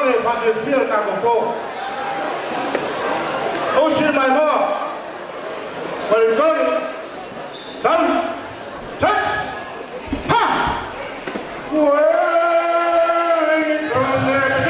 le faafiafia o le tatou po. Usi le maimoa, 3, 1, 2, ha! Wellington ABC!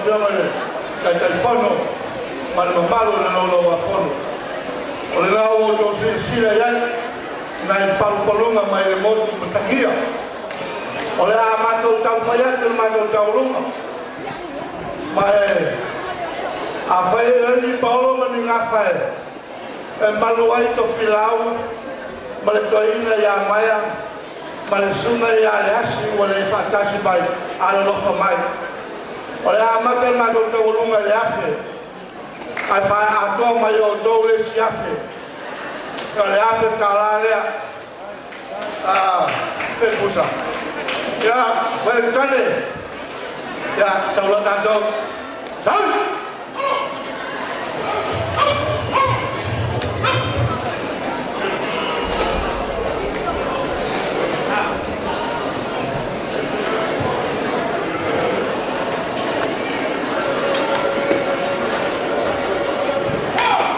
Afioga i le Taitaifono ma le mamalu o le Laulau-a-Fono. O lena ua outou silasila i ai nai palupaluga mai le motu i Matagia. O le a matou taumafai atu le matou taualuga. Ma e afai e i ai ni paolo ma ni gafa e malu ai Tofilau ma le toeaina ia Maea ma le susuga ia Leasi ua le faatasi mai, alolofa mai. O le a amata le matou taualuga i le 1,000, ae faaatoa mai e outou le isi 1,000. O le $1,000 lea. Pusa. Ia, Ueligitone, ia, sau loa tatou. Sau!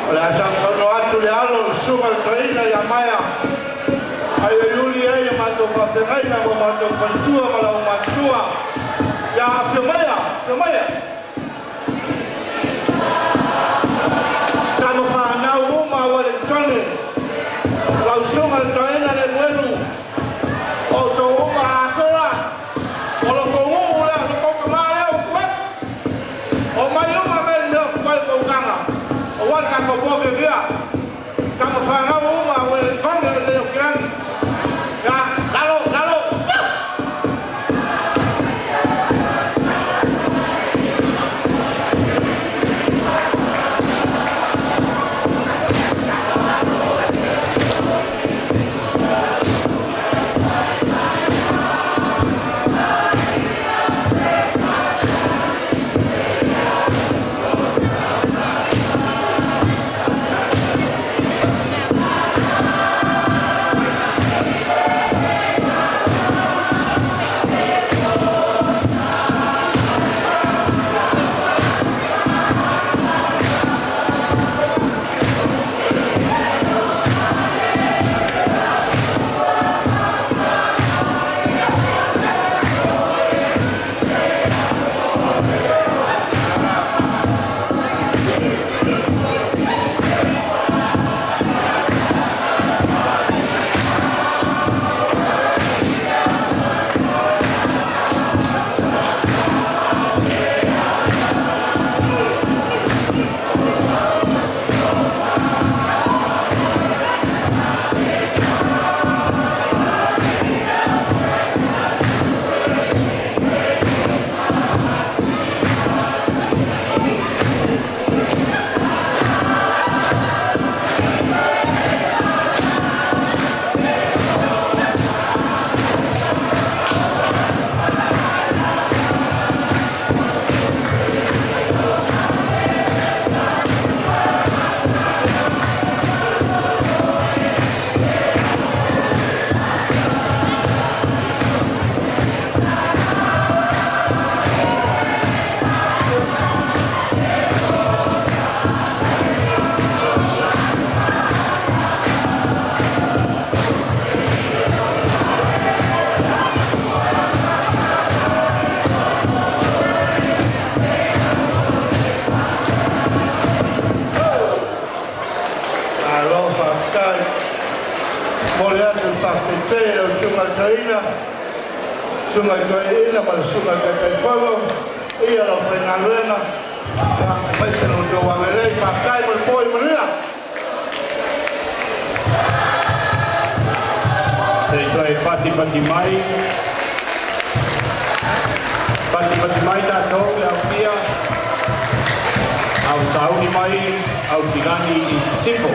O le a sausaunoa atu le alo o le susuga i le toeaina ia Maea, ae ua iuli ai a matou faafeagaiga ma matou faletua ma le aumatutua. Ia afio maia, afio maia. Tama fanau uma a Ueligitone, lau susuga i le toeaina Lemuelu, o outou uma Asola, o lo outou nuu lea, o lo outou tamā lea ua tu atu. O mai uma mea i mea o totoe o taukaga, aua le tatou po fiafia. Tama fanau uma a Ueligitone o lenei Aukilani. Ia, lalo, lalo, sau! Malo faafetai. Momoli atu le faafetai tele i lau susuga i le toeaina, susuga i le toeaina ma le susuga i le Taitaifono, ia le aufaigaluega, aemaise lo outou agalelei. Faafetai mo le po i manuia. Se i toe patipati mai. Patipati mai tatou le aufia. Au sauni mai Aukilani i Sisifo.